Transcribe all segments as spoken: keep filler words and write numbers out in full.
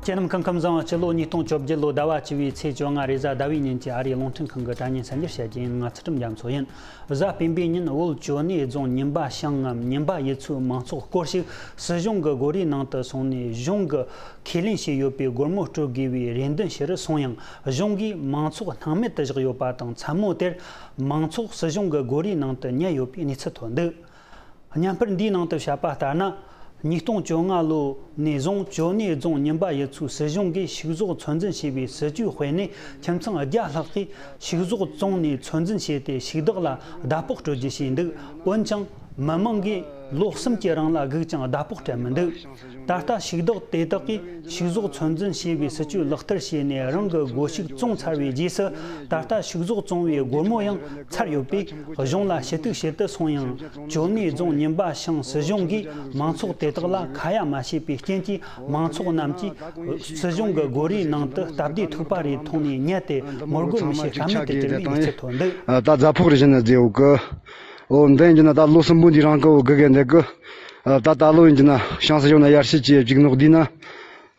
ཁྱེད་རྣམས་སྐུ་ཁམས་བཟང་། སྤྱི་ལོ་ཉིས་སྟོང་བཅོ་བརྒྱད་ལོ་ཟླ་བ་བཅུ་བའི་ཚེས་བཅོ་ལྔ་རེས་གཟའ་ཟླ་བའི་ཉིན་གྱི་ཨ་རིའི་རླུང་འཕྲིན་ཁང་གི་དྲ་བརྙན་གསར་འགྱུར་བཤད་རྒྱུ་ཡིན། ང་ཚུལ་ཁྲིམས་རྒྱ་མཚོ་ཡིན། གཟའ་སྤེན་པའི་ཉིན་བོད་ཇོ་ནེ་རྫོང་ཉིན་པ་ཤང་ངམ་ཉིན་པ་ཡུལ་ཚོའི་མང་ཚོགས་སྐོར་ཞིག་སྲིད་གཞུང་གི་སྒོ་རའི་ནང་དུ་སོང་ནས་གཞུང་གིས་ཁས་ལེན་བྱས་ཡོད་པའི་སྒོར་མོ་སྤྲོད་དགོས་པའི་རེ་འདུན་ཞུ་རུ་སོང་ཡང་། གཞུང་གིས་མང་ཚོགས་སྣང་མེད་དུ་བཞག་ཡོད་པ་དང་། མཚན་མོ་དེར་མང་ཚོགས་སྲིད་གཞུང་གི་སྒོ་རའི་ནང་དུ་ཉལ་ཡོད་པའི་གནས་ཚུལ་ཐོན་འདུག་བརྙན་པར་འདིའི་ནང་དུ་བཤད་པ་ལྟར་ན། ཉིས་སྟོང་བཅོ་ལྔ་ལོ་ནས་བཟུང་ཇོ་ནེ་རྫོང་ཉིན་པ་ཡུལ་ཚོའི་སྲིད་གཞུང་གིས་ཕྱུགས་ཟོག་ཚོད་འཛིན་བྱས་པའི་སྲིད་ཇུས་དཔེར་ནས། ཁྱིམ་ཚང་བརྒྱ་ལྷག་གིས་ཕྱུགས་ཟོག་བཙོངས་ནས་ཚོད་འཛིན་བྱས་ཏེ། ཕྱུགས་བདག་ལ་ཟླ་ཕོགས་སྤྲོད་རྒྱུ་བྱས་འདུག་འོན་ཀྱང་མི་མང་གིས་ལོ་གསུམ་གྱི་རིང་ལ་སྒུག་ཀྱང་ཟླ་ཕོགས་སྤྲད་མི་འདུག་ད་ལྟ་ཕྱུགས་བདག་དེ་དག་གིས་ཕྱུགས་ཟོག་ཚོད་འཛིན་བྱས་པའི་སྲིད་ཇུས་ལག་བསྟར་བྱས་ནས། རང་གི་སྒོ་ཕྱུགས་བཙོངས་ཚར་བའི་རྗེས་སུ། ད་ལྟ་ཕྱུགས་ཟོག་བཙོང་བའི་སྒོར་མོ་ཡང་ཚར་ཡོད་པས། གཞུང་ལ་ཞུ་གཏུག་བྱེད་དུ་སོང་ཡང་། ཇོ་ནེ་རྫོང་ཉིན་པ་ཤང་སྲིད་གཞུང་གིས་མང་ཚོགས་དེ་དག་ལ་ཁ་ཡ་མ་བྱས་པའི་རྐྱེན་གྱིས། མང་ཚོགས་རྣམས་ཀྱིས་སྲིད་གཞུང་གི་སྒོ་རའི་ནང་དུ་སྟབས་བདེ་ཐུག་པ་རེ་མཐོང་ནས་ཉལ་ཏེ། མི་རྒོད་མི་ཤེས་ཀ་མེད་དུ་གྱུར་བའི་གནས་ཚུལ་ཐོན་འདུག་ད་རྫ་ཕོག་རེ་བྱིན་ན་བརྗེ་འོ་གི། འོ་འདི་ཡིན་གྱི་ན་ད་ལོ་གསུམ་པོ་འདི་རང་གི་འོ་དགུ་གི་འདི་གི། ད་ད་ལོ་ཡིན་གྱི་ན་ཤང་སྲིད་གཞུང་ན་ཡར་ཞུ་ཅིག་བཅུག་ནོག་འདི་ན།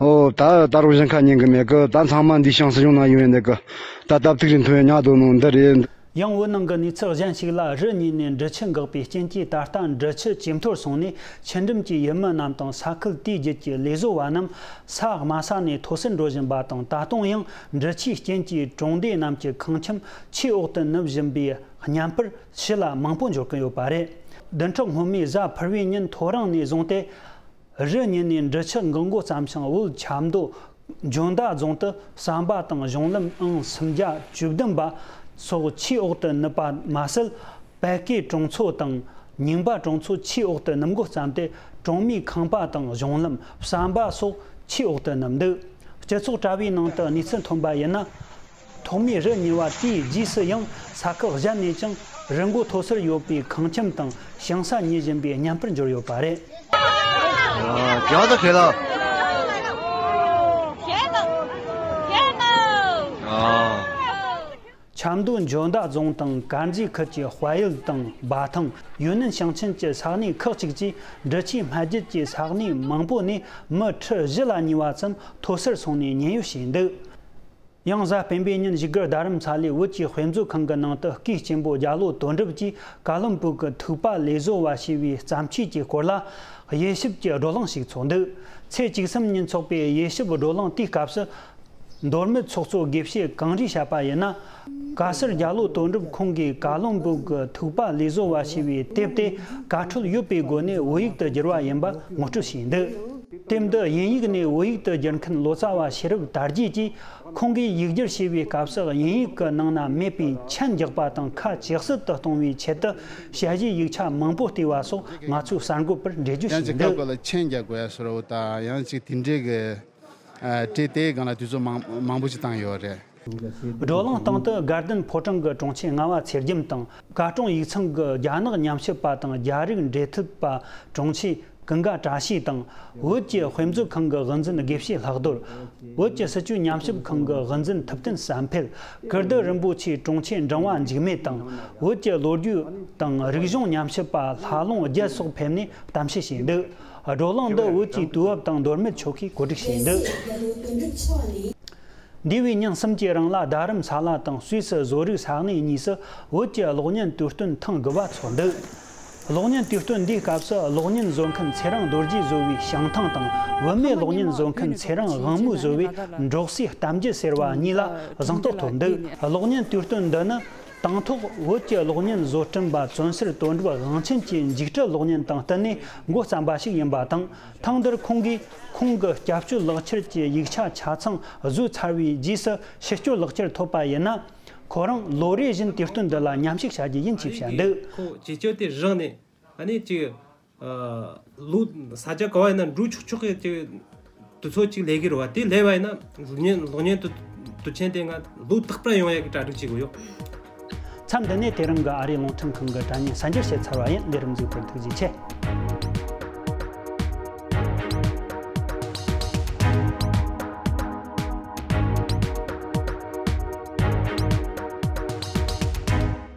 འོ་ད་ད་རུང་ཞིང་ཁ་ཉན་གི་མེད་གི། ད་ཚང་མ་འདི་ཤང་སྲིད་གཞུང་ན་ཡོང་ཡིན་འདི་གི། ད་སྟབས་ཐུག་རིན་ཐོན་ཉག་དོ་ནོ་འདི་རེད། ཡང་བོད་ནང་གི་གནས་ཚུལ་གཞན་ཞིག་ལ། རི་ཉིལ་ནས་འབྲི་ཆུ་འགགས་པའི་རྐྱེན་གྱིས། ད་ལྟ་འབྲི་ཆུ་ཇེ་མཐོར་སོང་ནས། ཆུ་འགྲམ་གྱི་ཡུལ་མི་རྣམས་དང་ས་ཁུལ་དེའི་རྒྱུད་ཀྱི་ལས་བཟོ་བ་རྣམས་ས་དམའ་ས་ནས་མཐོ་སར་འགྲོ་བཞིན་པ་དང་། ད་དུང་ཡང་འབྲི་ཆུའི་རྐྱེན་གྱིས་གྲོང་སྡེ་རྣམས་ཀྱི་ཁང་ཁྱིམ་ཆུའི་འོག་ཏུ་ནུབ་བཞིན་པའི་བརྙན་པར་ཕྱི་ལ་མང་པོ་འབྱོར་གྱི་ཡོད་པ་རེད། བདུན་ཕྲག་སྔོན་མའི་གཟའ་ཕུར་བུའི་ཉིན་ཐོ་རངས་ནས་བཟུང་སྟེ། རི་ཉིལ་ནས་འབྲི་ཆུ་འགག་འགོ་བརྩམས་ཤིང་། བོད་ཆབ་མདོ་འཇོ་མདའ་རྫོང་དུ་ཟམ་པ་དང་གཞུང་ལམ་ཨང་སུམ་བརྒྱ་བཅུ་བདུན་པ་སོགས་ཆུའི་འོག་ཏུ་ནུབ་པ་མ་ཟད། པད་སྐེ་གྲོང་ཚོ་དང་ཉིང་པ་གྲོང་ཚོ་ཆུའི་འོག་ཏུ་ནུབ་འགོ་བརྩམས་ཏེ། གྲོང་མིའི་ཁང་པ་དང་གཞུང་ལམ། ཟམ་པ་སོགས་ཆུའི་འོག་ཏུ་ནུབ་འདུག་སྤྱི་ཚོགས་དྲ་བའི་ནང་དུ་གནས་ཚུལ་ཐོན་པ་ཡིན་ན། ཐོག་མའི་རི་ཉིལ་བ་དེའི་རྗེས་སུ་ཡང་ས་ཁུལ་གཞན་ནས་ཀྱང་རི་མགོ་མཐོ་སར་ཡོད་པའི་ཁང་ཁྱིམ་དང་ཞིང་ས་ཉིལ་བཞིན་པའི་བརྙན་པར་འབྱོར་ཡོད་པ་རེད། ཨ། རྒྱ་ད་ཁེ་ལ། ཨ། ཆབ་མདོ་འཇོ་མདའ་རྫོང་དང་དཀར་མཛེས་ཁུལ་གྱི་དཔའ་ཡུལ་དང་འབའ་ཐང་། ཡུན་ནན་ཞིང་ཆེན་གྱི་ས་གནས་ཁག་ཅིག་བཅས་འབྲི་ཆུའི་སྨད་རྒྱུད་ཀྱི་ས་གནས་མང་པོ་ནས་མི་ཁྲི་བཞི་ལ་ཉེ་བ་ཙམ་མཐོ་སར་སོང་ནས་ཉེན་གཡོལ་བྱས་འདུག་ཡང་གཟའ་སྤེན་པའི་ཉིན་བཞུགས་སྒར་རྡ་རམ་ས་ལའི་བོད་ཀྱི་དཔེ་མཛོད་ཁང་གི་ནང་དུ་སྐུའི་གཅེན་པོ་རྒྱ་ལོ་དོན་གྲུབ་ཀྱིས་ཀ་ལོན་སྦུག་གི་ཐིགས་པ་ལས་བཟོ་བ་ཞེས་པའི་བརྩམས་ཆོས་ཀྱི་སྐོར་ལ་དབྱེ་ཞིབ་ཀྱི་བགྲོ་གླེང་ཞིག་ཚོགས་འདུག་ཚེས་བཅུ་གསུམ་ཉིན་ཚོགས་པའི་དབྱེ་ཞིབ་བགྲོ་གླེང་དེའི་སྐབས་སུ། མདོ་སྨད་ཚོགས་གཙོ་དགེ་བཤེས་གངས་རིས་བཤད་པ་ཡིན་ན། བཀའ་ཟུར་རྒྱ་ལོ་དོན་གྲུབ་ཁོང་གིས་ཀ་ལོན་སྦུག་གི་ཐིགས་པ་ལས་བཟོ་བ་ཞེས་པའི་དེབ་དེ་བཀའ་འཁྲོལ་ཡོད་པའི་སྒོ་ནས་བོད་ཡིག་ཏུ་བསྒྱུར་བ་ཡིན་པ་ངོ་སྤྲོད་བྱས་འདུག་དེབ་འདི་དབྱིན་ཡིག་ནས་བོད་ཡིག་ཏུ་བསྒྱུར་མཁན་ལོ་ཙཱ་བ་ཤེས་རབ་དར་རྒྱས་ཀྱིས། ཁོང་གིས་ཡིག་སྒྱུར་བྱས་པའི་སྐབས་སུ་དབྱིན་ཡིག་གི་ནང་ན་མེད་པའི་ཁྱབ་འཇུག་པ་དང་ཁ་ཇེ་གསལ་དུ་གཏོང་བའི་ཆེད་དུ་ཞ་ཡིས་ཡིག་ཆ་མང་པོ་བལྟས་པ་སོགས་ང་ཚོའི་གསར་འགོད་པར་འགྲེལ་བརྗོད་ཡང་ཅིག་བྱས་འདུག་སྐབས་སྐབས་ལ་ཆེན་རྒྱག་དགོས་ཡ་བཟོ་འདྲ་བོ་དང་། ཡང་ཅིག་དེ་འདྲའི་གི་ཨ་བྲིས་ཏེ་སྒང་ལ་དུས་ཚོད་མང་མང་པོ་ཅིག་བཏང་ཡོད་རེད། བགྲོ་གླེང་སྟེང་དུ་དགའ་ལྡན་ཕོ་བྲང་གི་དྲུང་ཆེ་རྔ་བ་ཚེ་རྒྱམ་དང་། བཀའ་དྲུང་ཡིག་ཚང་གི་རྒྱ་ནག་ཉམས་ཞིབ་པ་དང་རྒྱ་རིགས་འབྲེལ་མཐུད་པ་དྲུང་ཆེ་ཀུན་དགའ་བཀྲ་ཤིས་དང་། བོད་ཀྱི་དཔེ་མཛོད་ཁང་གི་དབུ་འཛིན་དགེ་བཤེས་ལྷག་རྡོར། བོད་ཀྱི་སྲིད་བྱུས་ཉམས་ཞིབ་ཁང་གི་དབུ་འཛིན་ཐུབ་བསྟན་བསམ་འཕེལ། ཀིརྟི་རིན་པོ་ཆེའི་དྲུང་ཆེ་འབྲིང་བ་འཇིགས་མེད་དང་། བོད་ཀྱི་ལོ་རྒྱུས་དང་རིག་གཞུང་ཉམས་ཞིབ་པ་ལྷ་ལུང་རྒྱལ་སོགས་ཕེབས་ནས་གཏམ་བཤད་བྱས་འདུག་བགྲོ་གླེང་འདི་བོད་ཀྱི་དུས་བབ་དང་མདོ་སྨད་ཆོལ་ཁས་གོ་སྒྲིག་བྱས་འདུག་འདས་པའི་ཉིན་གསུམ་གྱི་རིང་ལ་རྡ་རམ་ས་ལ་དང་སུད་སི་བཟོ་རིག་ས་གནས་གཉིས་སུ་བོད་ཀྱི་གློག་བརྙན་དུས་སྟོན་ཐེངས་དགུ་པ་ཚོགས་འདུག་གློག་བརྙན་དུས་སྟོན་འདིའི་སྐབས་སུ་གློག་བརྙན་བཟོ་མཁན་ཚེ་རིང་རྡོ་རྗེས་བཟོ་བའི་བྱང་ཐང་དང་། བུད་མེད་གློག་བརྙན་བཟོ་མཁན་ཚེ་རིང་དབང་མོས་བཟོ་བའི་འབྲོག་སའི་གཏམ་རྒྱུད་ཟེར་བ་གཉིས་ལ་གཟེངས་རྟགས་ཐོབ་འདུག་གློག་བརྙན་དུས་སྟོན་འདི་ནི་དང་ཐོག་བོད་ཀྱི་གློག་བརྙན་བཟོ་སྐྲུན་པ་བཙོན་ཟུར་དོན་གྲུབ་དབང་ཆེན་གྱི་འཇིགས་བྲལ་གློག་བརྙན་དང་བསྟུན་ནས་འགོ་བརྩམས་པ་ཞིག་ཡིན་པ་དང་། ཐེངས་འདིར་ཁོང་གིས་ཁོང་གི་སྐྱབས་བཅོལ་ལག་ཁྱེར་གྱི་ཡིག་ཆ་ཆ་ཚང་བཟོས་ཚར་བའི་རྗེས་སུ་ཕྱིར་སྐྱོད་ལག་ཁྱེར་ཐོབ་པ་ཡིན་ན། ཁོ་རང་ལོ་རེ་བཞིན་དུས་སྟོན་འདི་ལ་མཉམ་ཞུགས་བྱ་རྒྱུ་ཡིན་ཅེས་བཤད་འདུག་ཁོ་ཇེ་ཆེ་དེ་རག་ནས་ཨ་ནི་ཅིག་ལོ་ས་ཆ་ག་བ་ཡིན་ན་འགྲོ་ཆོག་ཆོག་གི་ཅིག་དུས་ཚོད་ཅིག་ལས་ཀྱི་རེད་བ། དེ་ལས་བ་ཡིན་ན་གློག་བརྙན་གློག་བརྙན་དུ་དུ་ཆེན་དེ་ང་ལོ་རྟག་པར་ཡོང་ཡ་གི་གྲ་སྒྲིག་བྱེད་དགོས་ཡོད། མཚམས་འདི་ནས་དེ་རིང་གི་ཨ་རིའི་རླུང་འཕྲིན་ཁང་གི་དྲ་བརྙན་གསར་འགྱུར་བཤད་ཚར་བ་ཡིན། འདི་རིམ་གཟིགས་པར་ཐུགས་རྗེ་ཆེ།